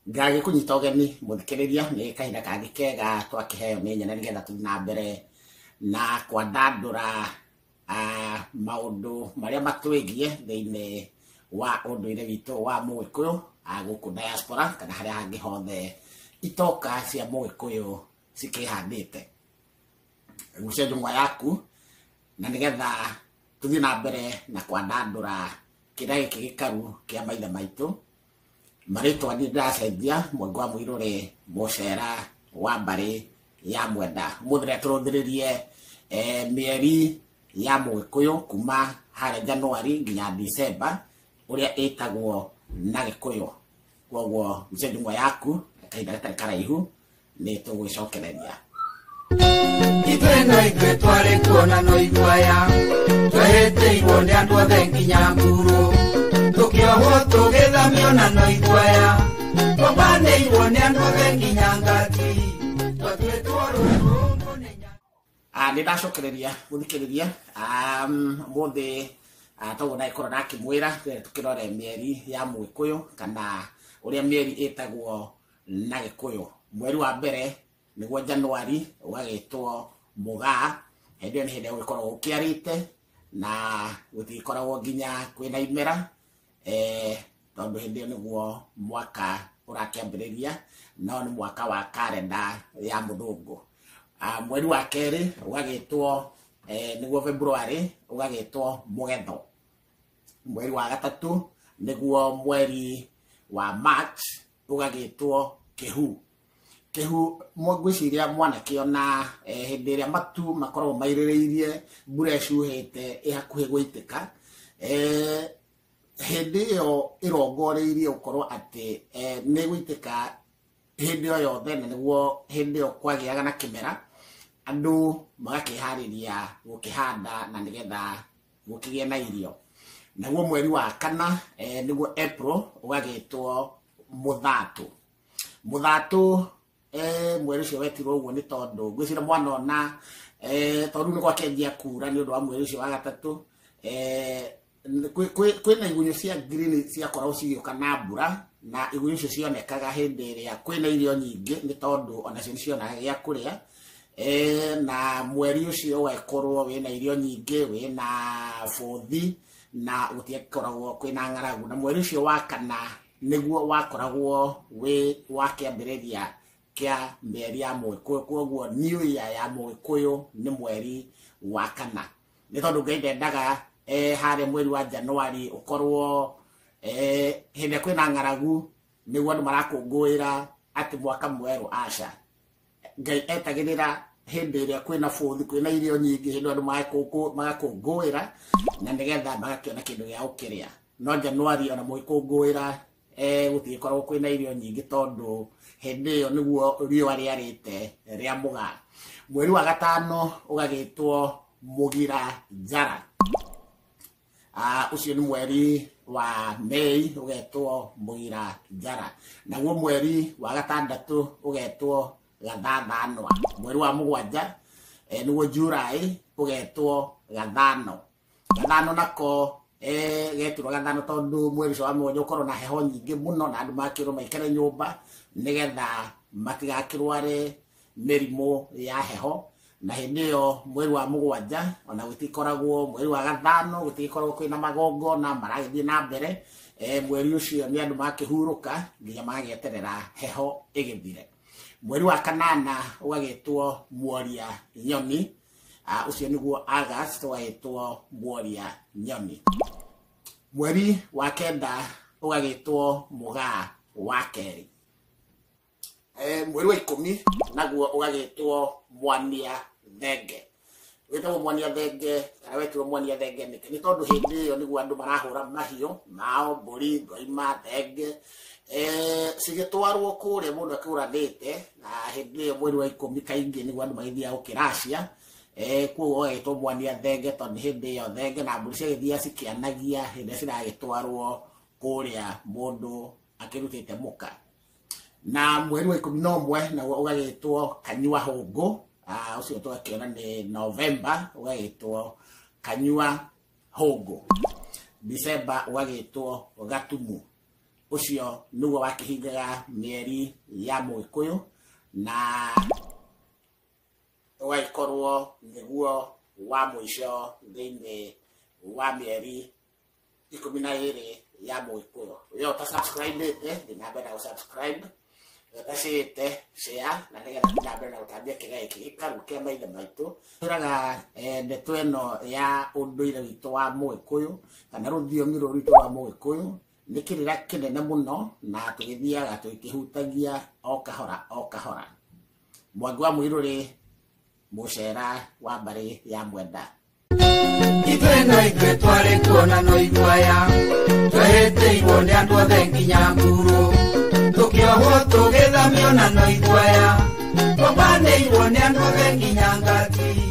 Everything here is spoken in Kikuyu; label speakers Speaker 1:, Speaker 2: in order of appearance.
Speaker 1: Ngagĩkũnyita ũgeni mũthikĩrĩria nĩ kahinda kangĩ kega twakĩheo nĩ nyene nĩgetha tũthiĩ na mbere na kwandandũra maũndũ marĩa matwĩgiĩ thĩinĩ wa ũndũire witũ wa mũgĩkũyũ gũkũ diaspora kana harĩa hangĩ hothe itoka cia mũgĩkũyũ cikĩhandĩte. Gucia njũng'wa yaku na nĩgetha tũthiĩ na mbere na kwandandũra kĩrĩa gĩkĩ gĩkaru kĩa maithe maitũ. Marĩtwa niĩ ndĩracenjia Mwangi wa Mũirũrĩ mũcera wa mbarĩ ya Mwenda. Ũmũthĩ rĩrĩa tũrũthĩrĩrie mĩeri ya mũgĩkũyũ kuma harĩa Januari nginya December ũrĩa ĩtagwo na gĩkũyũ. Koguo gucia njũng'wa yaku kahinda gatarĩ karaihu nĩ tũgwĩcokereria.
Speaker 2: Ithuĩ no ithuĩ twarĩ kuona no iguaya twehĩtĩirwo nĩ andũ othe nginya nguru tũkĩohwo tũgĩthamio na no iguaya twambanĩirwo nĩ andũ othe nginya ngati twatuĩtwo rũkũngũ nĩ
Speaker 1: Nĩ ndacokereria gũthikĩrĩria ũmũthĩ toguo ndagĩkorwo ndakĩmwĩra tũkĩrore mĩeri ya mũgĩkũyũ kana ũrĩa mĩeri ĩtagwo na gĩkũyũ. Mweri wa mbere nĩguo Januari ũgagĩtwo Mũgaa, hĩndĩ ĩyo nĩ hĩndĩ ĩrĩa gũgĩkoragwo gũkĩarĩte na gũtigĩkoragwo nginya kwĩna imera tondũ hĩndĩ ĩyo nĩguo mwaka ũrakĩambĩrĩria, no nĩ mwaka wa karenda ya mũthũngũ. Mweri wa kerĩ ũgagĩtwo nĩguo February ũgagĩtwo Mũgetho. Mweri wa gatatũ nĩguo mweri wa March ũgagĩtwo Kĩhu. Kĩhu ngwĩciria mwanakĩona hĩndĩ ĩrĩa matu makoragwo mairĩrĩirie mbura ĩcuhĩte ĩ hakuhĩ gũitĩka, hĩndĩ ĩyo ĩrongoreirie gũkorwo atĩ nĩ ĩgũitĩka hĩndĩ o yothe, na nĩguo hĩndĩ ĩyo kwagĩaga na kĩmera andũ magakĩharĩria gũkĩhanda na nĩgetha gũkĩgĩe na irio. Naguo mweri wa kana nĩguo April ũgagĩtwo Mũthatũ. Mũthatũ mweri ũcio wetirwo ũguo nĩ tondũ ngwĩciria mwanona tondũ nĩ gwakĩanjia kura nĩ ũndũ wa mweri ũcio wa gatatũ, kwĩna igunyũ cia green ciakoragwo cigĩũka na mbura, na igunyũ icio cionekaga hĩndĩ ĩrĩa kwĩna irio nyingĩ nĩ tondũ onacio nĩ cionaga gĩa kũrĩa, na mweri ũcio ũgagĩkorwo wĩna irio nyingĩ, wĩna bũthi na gũtiakoragwo kwĩna ng'aragu. Na mweri ũcio wa kana nĩguo wakoragwo wĩ wa kĩambĩrĩria kĩa mĩeri ya mũgĩkũyũ. Koguo New Year ya mũgĩkũyũ nĩ mweri wa kana, nĩ tondũ Ngai ndendaga harĩa mweri wa Januari ũkorwo hĩndĩ ĩrĩa kwĩna ng'aragu nĩguo andũ marakũngũĩra atĩ mwaka mwerũ. Aca, Ngai etagĩrĩra hĩndĩ ĩrĩa kwĩna bũthi, kwĩna irio nyingĩ, hĩndĩ andũ magakũngũĩra na nĩgetha magakĩona kĩndũ gĩa gũkĩrĩa. No Januari ona mũgĩkũngũĩra gũtigĩkoragwo kwĩna irio nyingĩ tondũ hĩndĩ ĩyo nĩguo riũa rĩarĩte rĩa mũgaa. Mweri wa gatano ũgagĩtwo Mũgira Njara. Ũcio nĩ mweri wa Mei ũgetwo Mũgira Njara. Naguo mweri wa gatandatũ ũgetwo Gathathanwa. Mweri wa mũgwanja nĩguo July ũgetwo Gathano. Gathano nako getirwo gathano tondũ mweri ũcio wa mũgwanja ũkorwo na heho nyingĩ mũno na andũ makĩrwo maikare nyũmba nĩgetha matigakĩrware mĩrimũ ya heho. Na hĩndĩ ĩyo mweri wa mũgwanja ona gũtikoragwo, mweri wa gathano gũtikoragwo kwĩna magongona maragĩthiĩ na mbere. Mweri ũcio nĩ andũ makĩhurũka nginya magagĩeterera heho ĩgĩthire. Mweri wa kanana ũgagĩtwo Muoria Nyoni. Ũcio nĩguo August ũgagĩtwo Muoria Nyoni. Mweri wa kenda ũgagĩtwo Mũgaa wa kerĩ. Mweri wa ikũmi naguo ũgagĩtwo Mwania Thenge. Wĩtagwo Mwania Thenge kana wetirwo Mwania Thenge nĩkĩ? Nĩ tondũ hĩndĩ ĩyo nĩguo andũ marahũra mahiũ mao, mbũri, ngoima, thenge, cigĩtwarwo kũrĩa mũndũ akĩgũranĩte. Na hĩndĩ ĩyo mweri wa ikũmi kaingĩ nĩguo andũ magĩthiaga gũkĩracia, koguo ũgagĩtwo Mwania Thenge tondũ nĩ hĩndĩ ĩyo thenge na mbũri ciagĩthiaga cikĩanagia hĩndĩ ĩrĩa ciragĩtwarwo kũrĩa mũndũ akĩrutĩte mũka. Na mweri wa ikũmi na ũmwe naguo ũgagĩtwo Kanyua Hũngũ. Ũcio tũgakĩona nĩ November ũgagĩtwo Kanyua Hũngũ. December ũgagĩtwo Gatumu. Ũcio nĩguo wakĩhingaga mĩeri ya Mũgĩkũyũ na ũgagĩkorwo nĩguo wa mũico thĩinĩ wa mĩeri 12 ya Mũgĩkũyũ. We ũta subscribe-ĩte, thiĩ na mbere na gũ-subscribe, ũtacĩte share na nĩgetha thiĩ na mbere na gũtambia kĩrĩa gĩkĩ gĩkaru kĩa maithe maitũ. Twĩraga ndeto ĩno ya ũndũire witũ wa Mũgĩkũyũ kana rũthiomi rũrũ rwitũ rwa Mũgĩkũyũ nĩ kĩrĩra kĩnene mũno na tũgĩthiaga tũgĩkĩhutagia o kahora o kahora. Mwangi wa Mũirũrĩ, mũcera wa mbarĩ ya Mwenda.
Speaker 2: Ithuĩ no ithuĩ twarĩ kuona no iguaya, twehĩtĩirwo nĩ andũ othe nginya nguru, tũkĩohwo tũgĩthamio na no iguaya, twambanĩirwo nĩ andũ othe nginya ngati.